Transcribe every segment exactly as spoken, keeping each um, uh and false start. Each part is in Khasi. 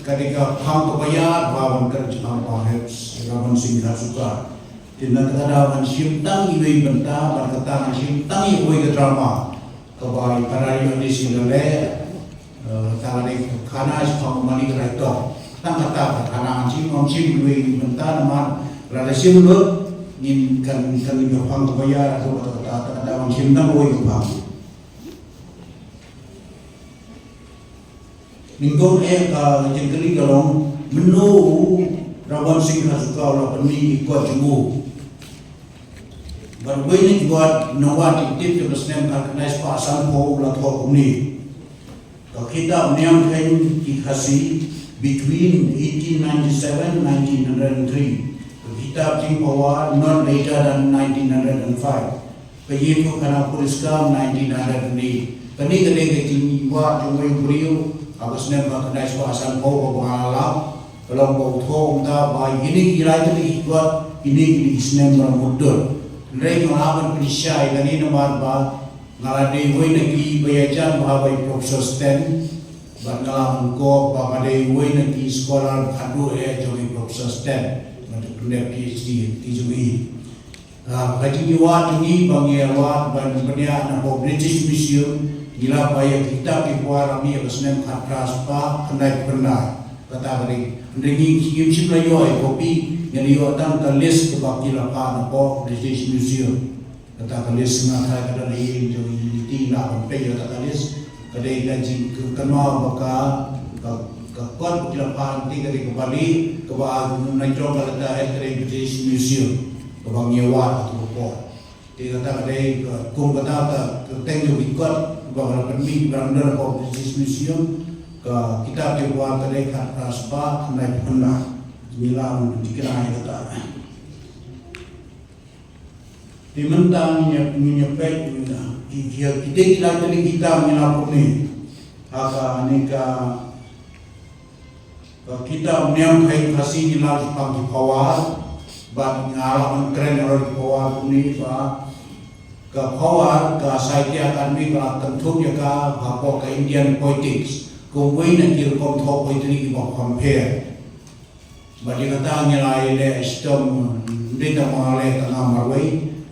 Ka dei ka phang kaba ïar ba ban kren shaphang Bah Heps Raman Singh Kharzuka. Te na kata ka daw ngan shim tang iwei i bynta, bad kata ngan shim tang iwei ka drama kaba i para ïoh dei shisha leh. Eh, kata ka dei ka khana shaphang u Manik Raitong. Tang kata ka khana ngan shim, ngam shim iwei i bynta namar lada shim lut ngin kan, kan ïoh phang kaba ïar, haduh katta katta, te ka daw ngan shim tang iwei i phang. Nyngkong eh ka jingkylli ka long, mynno u Raman Singh Kharzuka u la pynmih ïa ki kot jong u? Bad uwei na ki wat, na wat ki tip jong ka snem khatkhyndai spah sanphew u la thoh kumne: Ka kitab Niam Khein ki Khasi between eighteen ninety-seven nineteen hundred and three. Ka kitab Jingphawar not later than nineteen hundred and five. Ka Ïingkhana Puriskar nineteen hundred and eight. Kane ka dei ka jingwad jong uwei u briew ha ka snem khatkhyndai spah sanphew kaba nga la lap. Ka long ba u thoh kumta ba kine ki lai tylli ki kot, kine ki dei ki snem ba la mutdur. Hynrei nga lah ban pynshai kane namar ba nga la dei uwei na kiba ïajan bha bad i Professor Sten, bad nga la ong ko ba nga dei uwei na ki scholar ba khatduh eh jong i Professor Sten, nga dei pyndep PhD ki jong i. Ah, ka jingïawad jong i ba ngi ïawad ban pynïaid na ka British Museum, ngi lap ba ïa ki kitab ki Pawar la mih ha ka snem khatphra spah khyndai phew khyndai. Kata ka dei. Hynrei ngi, ngim shym la ïoh ïa ka copy, ngi la ïoh tang ka list kaba ki la phah na ka British Museum. Kata ka list nga tharai ka don ha ïing jong i, te lah ban peit ïa kata ka list. Ka dei ka jingkynmaw ba ka, ka, ka kot ba ki la phah te ka dei kaba lieh, kaba na jrong ka letterhead ka dei British Museum, kaba ngi ïawad ha kato ka por. Te kata ka dei ka, kum kata ka kyrteng jong ki kot ba la pynmih ba la don ha ka British Museum, ka kitab Jingphawar ka dei khatphra spah khyndai phew khyndai. Ngi lah ban pynthikna ïa kata. Te mynta ngin ïa, ngin ïa peit, ki, ki, ki dei ki lai tylli ki kitab ngi lap kumne. Ha kane ka, ka kitab Niam Khein Khasi ngi lap shaphang ki Pawar, bad nga lah ban kren halor ki Pawar kumne ba ka Pawar, ka Sahitya Akademi ka la kynthup ïa ka hapoh ka Indian Poetics kum uwei na ki rukom thoh poetry kiba kham pher. Bad ïa kata ngi la ïaleh shitom, ym dei tang ba nga leh tang nga marwei,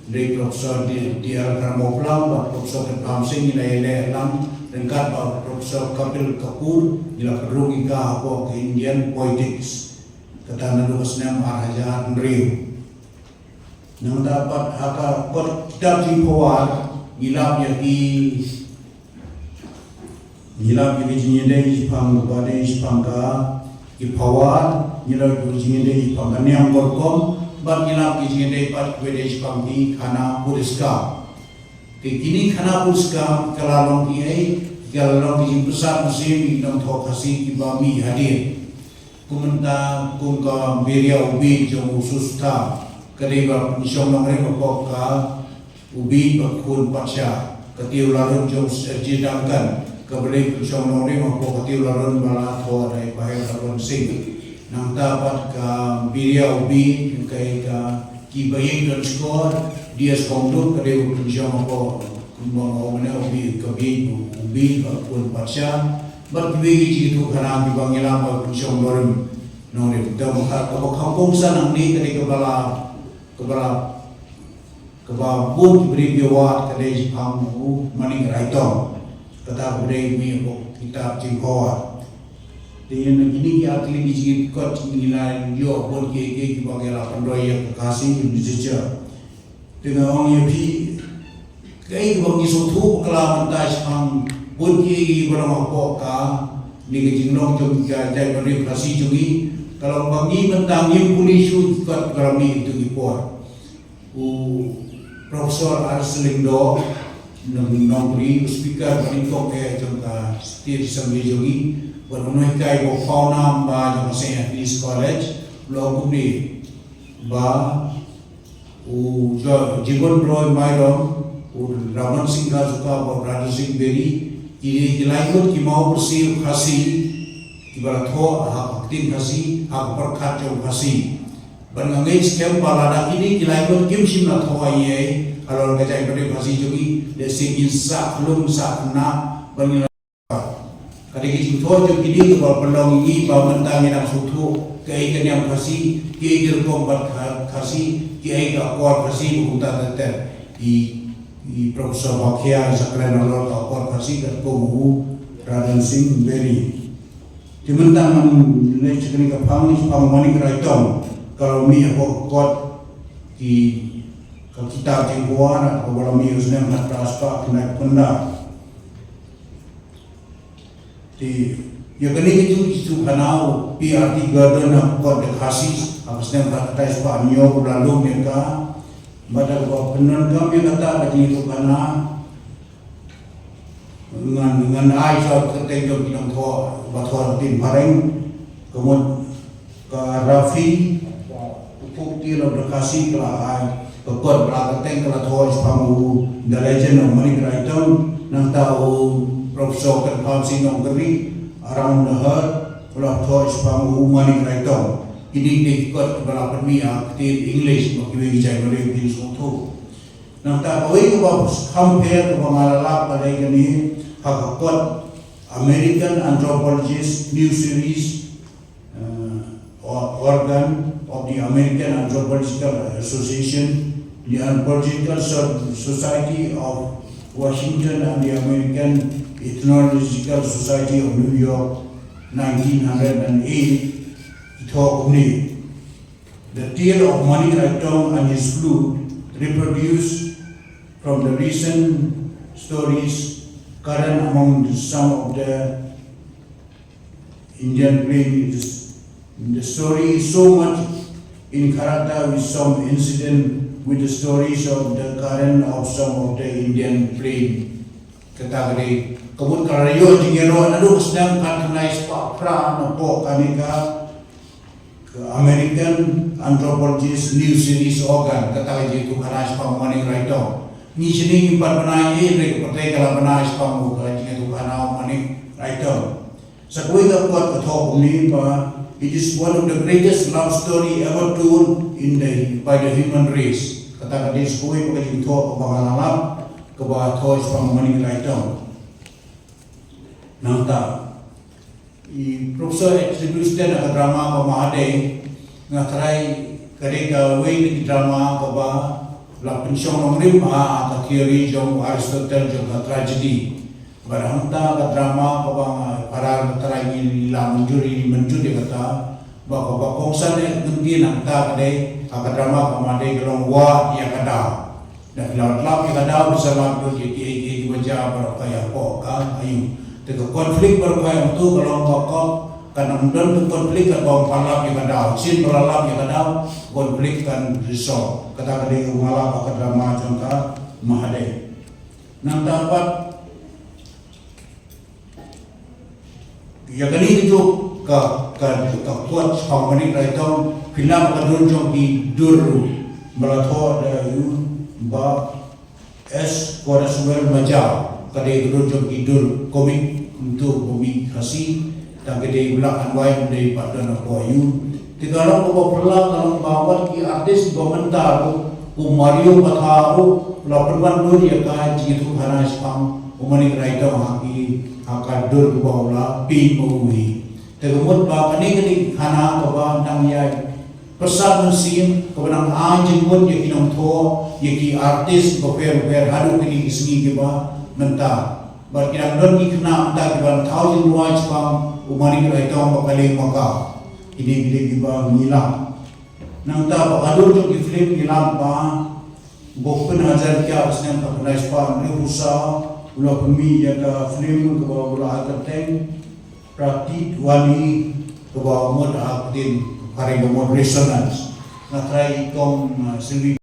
hynrei Professor D, D R Kharmawphlang bad Professor Kynpham Singh ngi la ïaleh lang, ryngkat bad Professor Kapil Kapoor, ngi la pynrung ïa ka hapoh ka Indian Poetics. Kata naduh ka snem ar hajar hynriew. Nangta pat ha ka kot kitab Jingphawar, ngi lap ïa ki Ngi lap ïa ki jingïadei shaphang kaba dei shaphang ka, ki Pawar, ngi lap ïa ki jingïadei shaphang ka Niam Gorkom, bad ngi lap ïa ki jingïadei pat kaba dei shaphang ki Khana Puriskar. Ki, kine Khana Puriskar, ki la long ki ei, ki la long ki jingpyrsad mynsiem ïa ki nongthoh Khasi kiba mih hadien. Kum mynta, kum ka Biria U Bieit jong u Sutha, ka dei ba pynshong nongrim hapoh ka U Bieit ba khun patsha, ka Tiew Larun jong u Sir J Duncan, kaba dei pynshong nongrim hapoh ka Tiew Larun ba la thoh da i Bah Heps Raman Singh. Nangta pat ka Biria U Bieit, ka, ka, ki Baïeid Donskor, D S Kongdup, ka dei ba pynshong hapoh, kumba nga ong mynne, U Bieit, ka Bieit, U Bieit ba khun patsha. Bad kiwei ki jingïathuhkhana kiba ngi lap ba pynshong nongrim, nongrim. Te kaba kha, kaba kham kongsan hangne ka dei kaba la, kaba la, kaba bun ki briew ki wad ka dei shaphang u Manik Raitong. Kata kaba dei mih hapoh kitab Jingphawar. Te ïa na kine ki ar tylli ki jingkot ngi la ïoh bun kiei kiei kiba ngi la pynroi ïa ka Khasi literature. Te nga ong ïa phi, kaei kaba ngi sngewthuh bakla mynta shaphang bun kiei kiei kiba long hapoh kane ka jinglong jong ka jaitbynriew Khasi jong ngi, ka long ba ngi mynta ngim pule shuh ki kot kiba la mih ha kito ki por. U Professor R S Lyngdoh, nong, nongpule, u speaker ba nyngkong eh jong ka State Assembly jong ngi, bad u nonghikai ba pawnam ba jong ka Saint Agnes College, u la ong kumne ba u Jo-, Jiban Roy Mairom, u Raman Singh Kharzuka bad u Radha Singh Beri, ki dei ki lai ngut ki mawpyrsi Khasi kiba la thoh ha ka ktien Khasi, ha ka pyrkhat jong Khasi. Bad nga ngeit skhem ba lada kine ki lai ngut kim shym la thoh ei ei halor ka jaitbynriew Khasi jong ngi, lehse ngin sah khlung sah khynnah ban ngin la Ki jingthoh jong kine kiba pynlong ïa ngi ba mynta ngi dang sngewthuh kaei ka niam Khasi, kiei ki rukom bat Kha-, Khasi, kiei ka akor Khasi, ba kumta ter ter. I, i Professor Bakhia i sa kren halor ka akor Khasi katkum u Radon Singh Beri. Te mynta ngan leit sha kane ka phang, shaphang u Manik Raitong, ka la mih hapoh ka kot ki, ka kitab jingkwah, kaba la mih ha u snem khatphra spah khyndai phew khyndai. Te, ïa kane ka jingïathuhkhana u P R T Gordon ha ka kot The Khasi, ha ka snem khatkhyndai spah hynñiew, u la lum ïa ka, bad da kaba pyndonkam ïa kata ka jingïathuhkhana, ngan, ngan ai sa ka kyrteng jong ki nongthoh, ba thoh ha ka ktien phareng, ka mut ka Rafi, u Pukti Lok Khasi ka la ai, ka kot ba la kyrteng ka la thoh shaphang u The Legend of Manik Raitong, nangta u Professor Kyrpang Sing Nongkri, Around the Heart, ka la thoh shaphang u Manik Raitong. Kine ki dei ki kot ba la pynmih ha ka ktien English, ba kiwei ki jait bynriew kin sngewthuh. Nangta kawei kaba kham pher kaba nga la lap ka dei kane, ha ka kot American Anthropologist New Series, uh, or-, organ of the American Anthropological Association, the Anthropological So-, Society of Washington and the American Ethnological Society of New York, nineteen hundred and eight, ki thoh kumne. The tale of Manik Raitong and his flute, reproduced from the recent stories current among the, some of the Indian plain. It is, the story is so much in character with some incident with the stories of the current of some of the Indian plain. Kata ka dei, ka mut ka la ïoh jingïaroh naduh ka snem khatkhyndai spah phra napoh kane ka, ka American Anthropologist New Series Organ, kata ka jingïathuhkhana shaphang u Manik Raitong. Ngi shane ngim pat bna ei ei, hynrei ka pyrthei ka la bna shaphang u, ka jingïathuhkhana u Manik Raitong. Sa kawei ka kot ka thoh kumne ba, "It is one of the greatest love story ever told in the, by the human race." Kata ka dei sa kawei ka jingthoh kaba nga la lap, kaba thoh shaphang u Manik Raitong. Nangta, i Professor H W Sten ha ka drama ka Mahadei, nga tharai ka dei kawei na ki drama kaba la pynshong nongrim ha ka theory jong u Aristotle jong ka tragedy. Bad hangta ka drama kaba nga, para nga tharai ngi la mynjur, ngi mynjur ïa kata, ba kaba kongsan ïa ka ktien hangta ka dei, ha ka drama ka Mahadei ka long Wad ïa ka Daw. Da phi la lap ïa ka daw, phi sa lap lut ïa kiei kiei kiba jia baroh kawei hapoh ka ayu. Te ka conflict baroh kawei hangtu ka long ba ka, kan ym don ka conflict katba ym pat lap ïa ka daw. Shisien ba la lap ïa ka daw, conflict kan resolve. Kata ka dei kaba nga lap ha ka drama jong ka Mahadei. Nangta pat, ïa kane kito ka, ka, ka quote shaphang u Manik Raitong, phi lap ka dur jong ki dur ruh, ba la thoh da u Bah S Coraswell Majaw, ka dei ka dur jong ki dur comic, ntu comic Khasi, tang ka dei black and white, ym dei pat don hapoh ayu. Te ka long kaba phylla, ka long ba wat ki artist ba mynta ruh, u Mario Kathar ruh, la pynwan dur ïa ka jingïathuhkhana shaphang u Manik Raitong ha ki, ha ka dur kaba u la pynmih u hi. Te ka mut ba kane ka dei ka khana kaba nang ïai pyrsad mynsiem, kaba nang ai jingmut ïa ki nongthoh, ïa ki artist bapher bapher haduh kine ki sngi kiba mynta. Bad ki dang don ki khynnah mynta kiban thaw jingduwai shaphang u Manik Raitong ba ka lieng ba ka. Kine ki dei kiba ngi lap. Nangta ba ka dur jong ki film ngi lap ba, ba u Bhupen Hazarika ha ka snem khatkhyndai spah hynriewphew saw, u la pynmih ïa ka film kaba u la ai kyrteng Pratit Dhwani, kaba mut ha ka ktien phareng ka mut resonance. Nga tharai i kong, uh, Sylvie